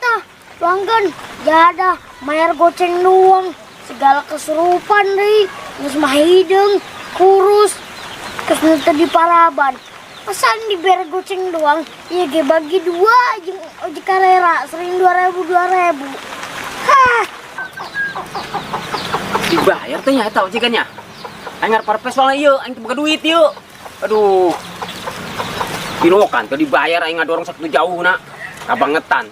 tah. Pelanggan jadah mayar goceng doang. Segala kesurupan deui. Geus mah hideung, kurus. Terus nu teu diparaban. Pesan dibere goceng doang, ieu ge bagi dua jeung ojek karera sering 2000 2000. Hah, Dibayar teh nya eta ojekannya. Aing ngarep parpes soalnya ieu, aing teu boga duit ieu. Aduh. Pirokan teu dibayar aing ngadorong sakitu jauhna. Kabangetan.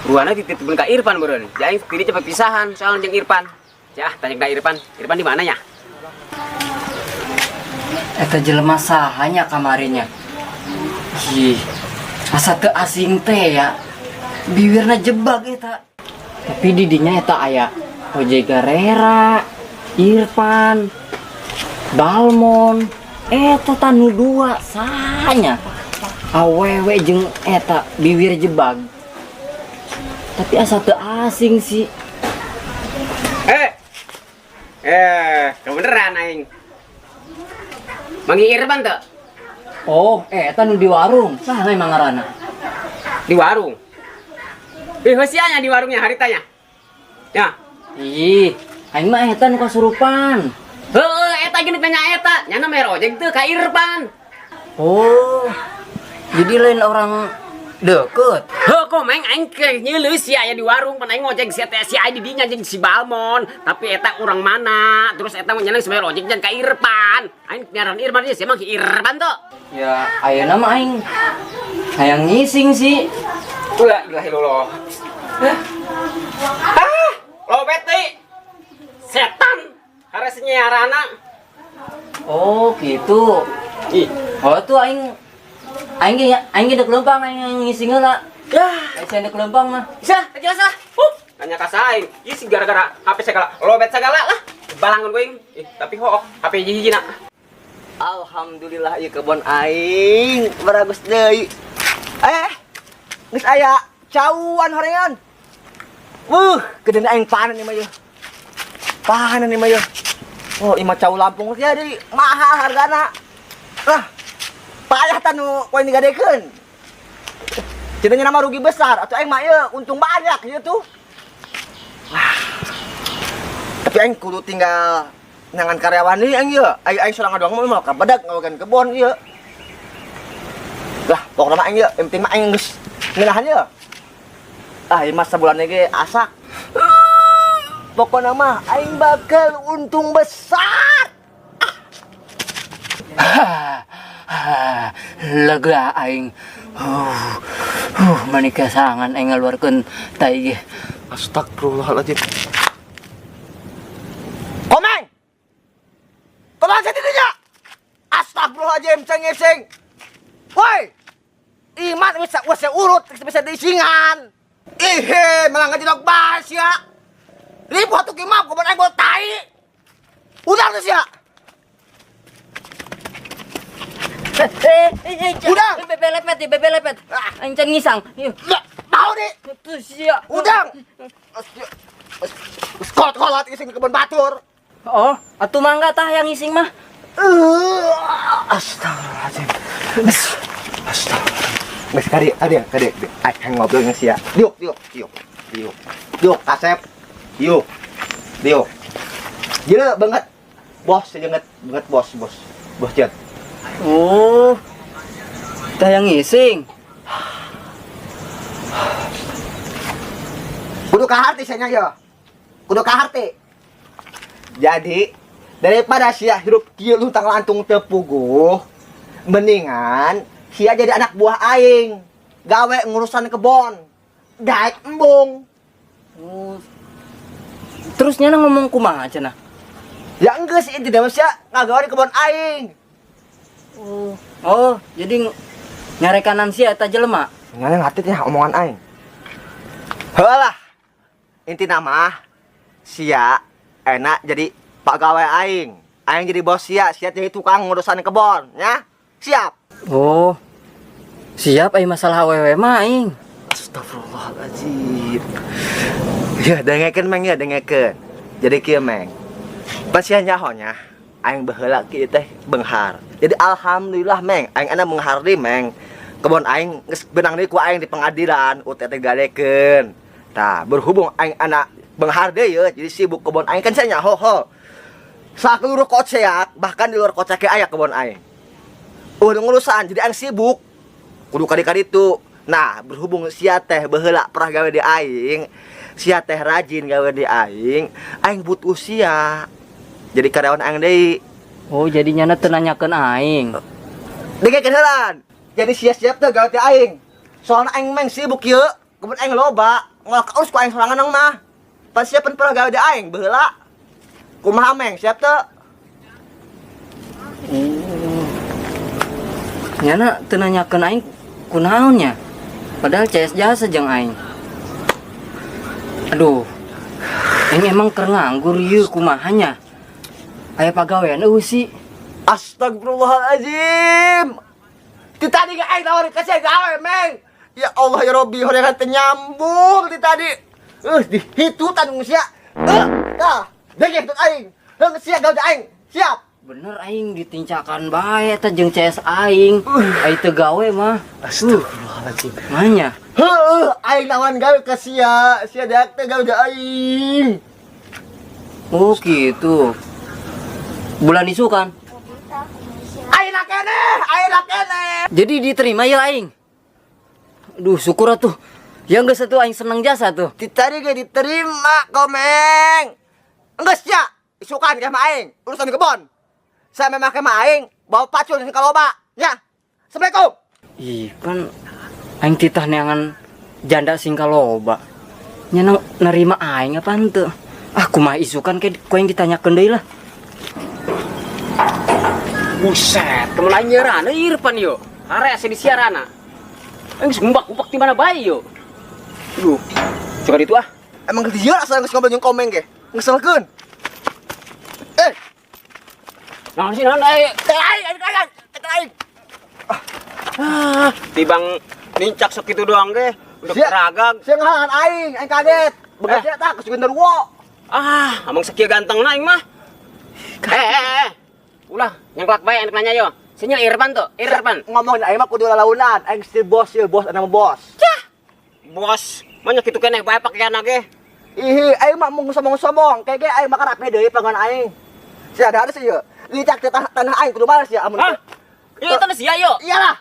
Ruana dititipkeun ka Irfan beureun. Ja aing tadi cepet pisahan soalnya jeung Irfan. Ya, tanya ka Irfan. Irfan di mana ya? Eta jelema sahanya kamarinya? Ih, asa teu asing teh ya. Biwirna jebak eta. Tapi didinya eta aya Ojek Garera, Irfan, Balmon, eta tanu dua sahanya. Awewe jeung eta biwir jebag. Tapi asa teu asing sih. Eh. Eh, kebeneran aing. Manggil Irfan teu? Oh, eta nu di warung. Saha emang ngaranna? Di warung. Eh, heusianya di warungnya haritanya. Ya. Ih, aing mah eta nu kasurupan. Heeh, eta gini tanya eta. Nyana bayar ojek teu ka Irfan. Oh, jadi lain orang deket. Heuh, kok main aing ke nyeuleuh si aya di warung pan aing ngojek si teh si aya di dinya jeung si Balmon. Tapi eta urang mana? Terus eta mah nyana bayar ojek jangan ka Irfan. Aing nyaran Irfan ieu emang si Irfan tuh. Ya, ayeuna mah aing hayang ngising sih. La ilaha illallah. Ah, lobet deui. Setan. Hares nyiarana. Oh, gitu. Ih, Oh, tuh aing aing ge aing ge dek leumpang aing aing ngising heula. ya. Aing saya dek leumpang mah. Bisa, jelas lah. Nanya ka saing. Ieu sih gara-gara HP segala, lobet segala lah. Balangun gue. Ih, tapi hook HP hiji-hiji na. Alhamdulillah, ieu kebon aing baragus deui. Eh, geus aya cauan horengan. Wuh, gedeun aing panen ieu mah ieu. Panen ieu mah ieu. Oh, ieu mah cau Lampung jadi mahal hargana. Lah, payah tah nu poe digadekeun. Cenah nama rugi besar, atau aing mah ieu untung banyak ieu tuh. Wah. Tapi aing kudu tinggal neangan karyawan deui aing ieu. Aing aing sorangan doang mah kabadag ngawagan kebon ieu. Lah, pokokna mah aing ieu, yang penting mah aing geus ngeunahan ieu. Ah, ieu mah sabulan ge asak. Pokokna mah aing bakal untung besar. Lega aing. Manika sangan aing ngaluarkeun tai ge. Astagfirullahaladzim. Komeng! Komeng saya tidurnya! Astagfirullahaladzim, ceng ceng. Woi! Iman bisa bisa urut, bisa diisingan. Ihe, malah ngajidok bas ya. Ribu tuh imam, kebon aing bawa tai. Udah terus ya. Eh, Udang! Bebe lepet, ya, bebe lepet. Aing can ngisang. Yuk. Nggak, mau nih. Tuh sia. Udang. Skot kolot ising kebon batur. Oh, atuh mangga tah yang ngising mah. Astagfirullahaladzim. Astagfirullahaladzim. Geus kadi, kadi, kadi. Aing ngobrol geus ya. Diuk, diuk, diuk. Diuk. Diuk, kasep. Diuk. Diuk. Gila banget. Bos, banget, banget bos, bos. Bos Jet. Oh. Tah yang ngising. Kudu kaharti sia ya. Kudu kaharti. Jadi daripada sia hirup kieu luntang lantung teu puguh, mendingan sia jadi anak buah aing. Gawe ngurusan kebon. Daek embung. Oh. Terus nyana ngomong kumaha cenah? Ya enggeus inti mah sia ngagawe di kebon aing. Oh. Oh, jadi nyarekanan sia eta jelema. Nyana ngarti teh omongan aing. Heulah. Intina mah sia enak jadi pegawai aing. Aing jadi bos sia, sia jadi tukang ngurusan kebon, ya. Siap. Oh. Siap ai masalah awewe mah aing. Astagfirullahaladzim. Ya, dengekeun Meng ya, dengekeun. Jadi kieu Meng. Pas sia nyaho nya, aing baheula kieu teh beunghar. Jadi alhamdulillah Meng, aing ana beunghar deui Meng. Kebon aing geus beunang deui ku aing di pengadilan, UTT gadekeun. Tah, berhubung aing anak benghar deui ye, jadi sibuk kebon aing kan saya nyaho ho. Sakeluruh Koceak, bahkan di luar Koceak ge aya kebon aing. Udah ngurusan, jadi aing sibuk. Kudu kadi-kadi itu. Nah, berhubung sia teh baheula pernah gawe di aing, sia teh rajin gawe di aing, aing butuh sia. Jadi karyawan aing deui. Oh, jadi nyana teu nanyakeun aing. Dengekeun heula. Jadi sia siap teh gawe ti aing. Soalna aing meng sibuk ieu, kebun aing loba, moal kaurus ku aing sorangan mah. Pan sia pan pernah gawe di aing baheula. Kumaha, Meng, siap teu? Oh. Nyana teu nanyakeun aing kunaon nya? Padahal CS jasa jeung aing. Aduh. Aing emang keur nganggur ieu, kumaha nya? Aya pagawean euweuh sih? Astagfirullahalazim. Ti tadi ge aing nawarin ka sia gawe, Meng. Ya Allah ya Robbi, horegan teu nyambung ti tadi. Dihitutan sia. Tah, dengek tut aing. Heung sia gawe di aing. Siap. Bener aing ditincakan bae eta jeung CS aing. Aing teu gawe mah. Astagfirullahalazim. Manya. Heuh, aing nawan gawe ka sia, sia daek teh gawe di aing. Oh gitu. Bulan isukan. Aing keneh, aing keneh. Jadi diterima ya aing. Duh, syukur atuh. Ya geus atuh, aing seneng jasa tuh. Ti tadi ge diterima komeng. Enggeus sia, isukan ka aing, urusan kebon. Saya memang ke aing, bawa pacul sing kaloba. Ya. Assalamualaikum. Ih, kan aing titah neangan janda sing kaloba. Nya nerima aing apa henteu? Ah, kumaha isukan ke ku aing ditanyakeun deui lah. Buset, kemana nyerana Irfan yo? Are asa di siarana. Geus ngumbak-ngumbak di mana bae yo? Aduh, coba itu ah. Emang geus asal geus ngobrol jeung komeng ge. Ngeselkeun. Eh, Naon sih, naon eh? Teh aing, aing aing, teh aing. Ah, tibang nincak segitu doang ge, udah Sia- keragag. Sia ngahalangan aing, aing kaget. Begas Eh. sia tah geus genderuwo. Ah, amang sakieu ganteng na aing mah. Eh, eh, eh. Ulah, nyengklak bae enak nanya yo. Sinyal Irfan tuh, Irfan. Ngomong aing mah kudu lalaunan, aing si bos, si bos, nama bos. Bos, mana kitu keneh bae pakaian ge. Ih, aing mah mau sombong-sombong, kayak ge aing mah rapi deui pangan aing. Sia ada sih ieu. Licak teh tanah, tanah aing kudu balas ya amun. Hah? Iya tanah sia yo. Iyalah,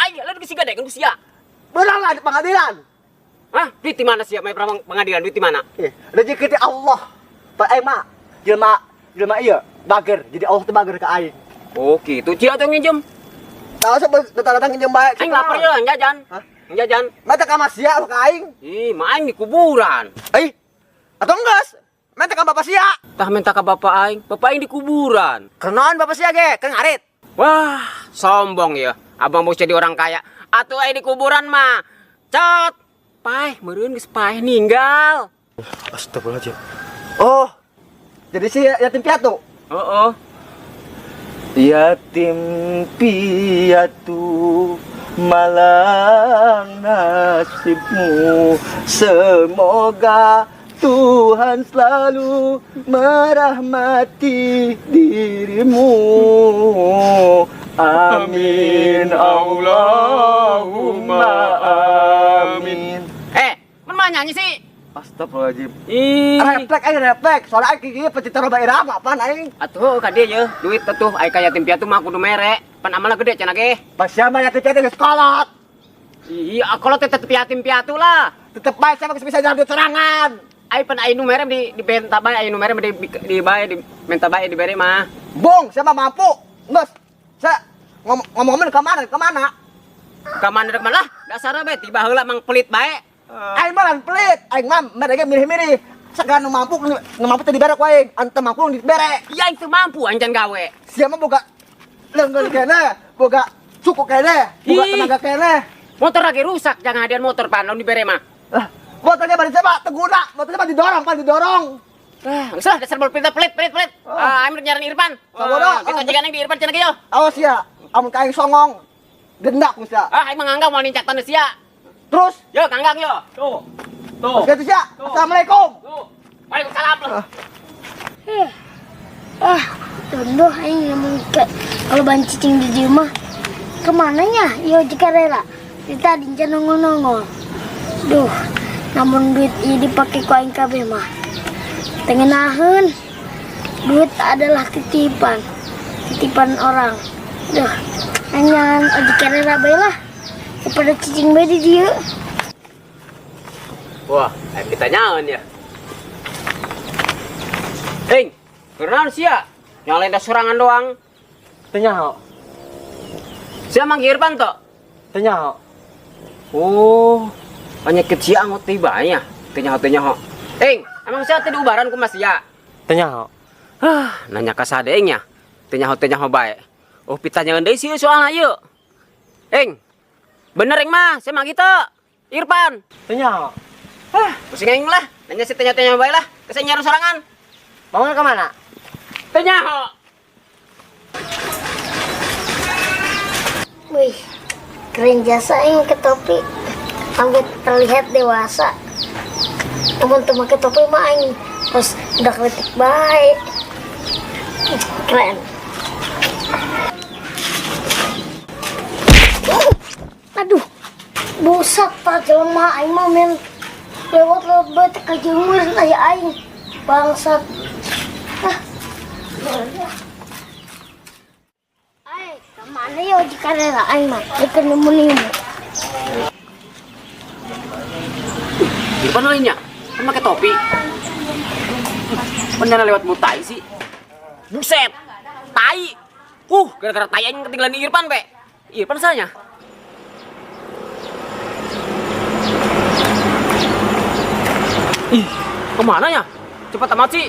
Aing lalu geus gade kan ku sia. Beunang lah di pengadilan. Hah? Duit di mana sia? Mai pengadilan duit di mana? Ih, rezeki ti Allah. Pak aing mah jelema jelema ieu bager, jadi Allah teh bager ka aing. Oh, gitu. Cia tuh nginjem. Tahu sih datang-datang nginjem bae. Aing lapar ya, jajan. Hah? Jajan. Mata ka sia ka aing. Ih, mah aing di kuburan. Eh, atau enggak? Minta ka bapak sia. Tah minta ka bapak aing, bapak aing di kuburan. Kenaon bapak sia ge, keur ngarit. Wah, sombong ya. Abang mau jadi orang kaya. Atuh aing di kuburan mah. Cot. Paeh, meureun geus paeh ninggal. Astagfirullahaladzim. Oh, jadi si yatim piatu. Heeh. Yatim piatu malang nasibmu, semoga Tuhan selalu merahmati dirimu. Amin Allahumma amin. Eh, mun mah nyanyi sih? Astagfirullahaladzim. Ih. Refleks aing, refleks. Soalnya aing gigi pecinta Rhoma Irama apaan aing. Atuh ka dieu ye, duit atuh ai ka yatim piatu mah kudu mere. Pan amalna gede cenah ge. Pas siapa yatim piatu geus kolot. Iya, kalau tetep yatim piatu lah. Tetep bae siapa geus bisa jalan duit sorangan. Ai pan ai nu mere di minta bae, ai nu mere di bae di minta bae dibere mah. Bong, siapa mampu? Geus. Saya ngomong ngomong ke mana? Ke mana? Ka mana rek mana lah? Dasarna bae tiba heula mang pelit bae. Aing mah lain pelit, aing mah mereka milih-milih. Segala nu mampu, nu mampu teh dibere ku aing, anu teu mampu dibere. Iya aing teu mampu aing can gawe. Siapa boga leungeun keneh, boga cukup keneh, boga Ih. Tenaga keneh. Motor lagi rusak, jangan hadian motor pan lamun dibere mah. Lah, motornya bari siapa? Teu guna, motornya mah didorong, pan didorong. Ah, geus lah dasar pelit pelit pelit pelit. Oh. Ah, aing rek nyaran Irfan. Sabodo. Wah, kita jiga neng di Irfan cenah ge yo. Awas ya, amun ka aing songong. Denda ku sia. Ah, aing mah nganggap mau nincak tanah sia. Terus, Yo, kanggang yo. Tuh. Tuh. gitu sia. Assalamualaikum. Tuh. Waalaikumsalam lah. Ah, tunduh aing lamun ke kalau ban cicing di dieu mah. Kemananya? Yo jika rela. Di tadi can nongol-nongol. Duh, namun duit ini dipakai ku aing kabeh mah. Tengenaheun. Duit adalah titipan. Titipan orang. Duh, anyan ojek karera bae lah. Daripada cicing bae di dieu. Wah, ayo kita nyaon ya. Hei, kunaon sia? Nyalain dah sorangan doang. Teu nyaho. Sia manggil Irfan toh? Teu nyaho. Oh, penyakit sia angot tiba ya. Teu nyaho teu nyaho. Eng, emang sia teh diubaran ku Mas sia? Teu nyaho. Hah, nanya ka saha eng nya. Teu nyaho teu nyaho bae. Oh, pitanyaeun deui sih soalna ieu. Eng, bener eng mah, sia manggil teu. Irfan. Teu nyaho. Hah, pusing aing lah. Nanya si teu nyaho bae lah. Keseng nyaru sorangan. Bangun ke mana? Teu nyaho. Wih, keren jasa aing ke topi. Sampai terlihat dewasa. Teman teman ke topi mah aing terus udah kritik baik. Keren. Aduh, buset tak jelema aing mah men lewat-lewat bae teh kajeumeur aya aing. Bangsat. Ah. Ay, kemana ya ojek karera aing mah? Deket nemu-nemu. Irfan lainnya, kan pakai topi. Beneran lewat mulut tai sih. Buset, tai. Gara-gara tai aing ketinggalan Irfan, pe. Irfan salahnya. Ih, kemana ya? Cepat amat sih.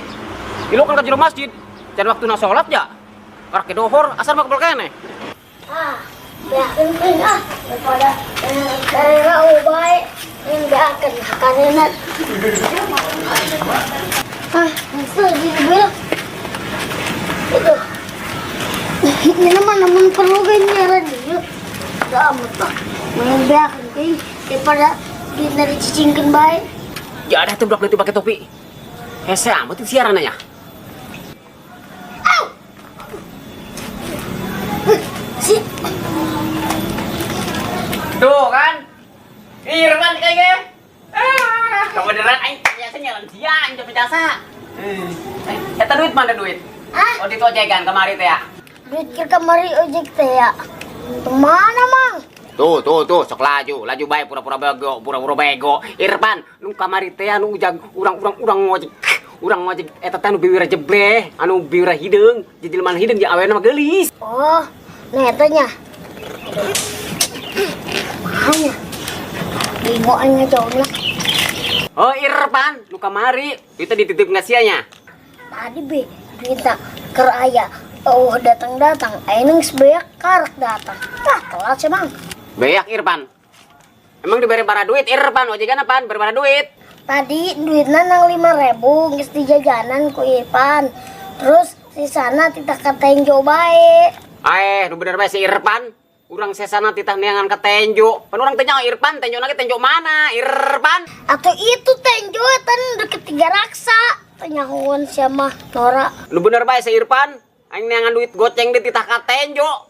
Ilu kan ke jero masjid. Jangan waktu nak sholat ya. Karena kedohor, asal mah kebel kene. Ah, beakeun kuing ah daripada karera oh bae yang beakeun karena ah, itu di mobil. Itu. Ini mah namun perlu ge nyaran ieu. Da amat lah. Main beakeun kuing daripada duit dari cicingkeun bae. Ya ada tuh blok itu pakai topi. Hese amat itu siaran ya. Si. Tuh kan. Irfan kayaknya. Ah, kebenaran aing biasa nyalan dia aing teu jasa. Eta duit mana duit? Ah, Oh, itu ojekan kemari teh ya. Duit ke kamari ojek teh ya. Kemana, Mang? Tuh, tuh, tuh, sok laju, laju bae pura-pura bego, pura-pura bego. Irfan, nu kamari teh anu ujang urang-urang urang ngojek. Urang ngojek eta teh anu biwira jebleh, anu biwira hideung, jadi jelema hideung jeung awena mah geulis. Oh, nah eta nya. Mahanya. Bingung aing ngejawabna. Oh, Irfan, nu kamari, itu dititip nggak sia nya? Tadi be, duitna keur aya. Oh, datang-datang, aing geus beak karak datang. Tah, telat sih, Mang. Beak Irfan. Emang diberi bara duit Irfan, ojekan apaan? Beri bara duit. Tadi duitna nang 5.000 geus dijajanan ku Irfan. Terus sisana titah ka tenjo bae. Eh, nu bener bae si Irfan. Urang sesana titah neangan ka tenjo. Pan urang teh nyaho Irfan, tenjo lagi tenjo mana? Irfan. Atau itu tenjo eta nu deket Tiga Raksa. Teu nyahoan sia mah Nora. Nu bener bae si Irfan. Aing neangan duit goceng di titah ka tenjo.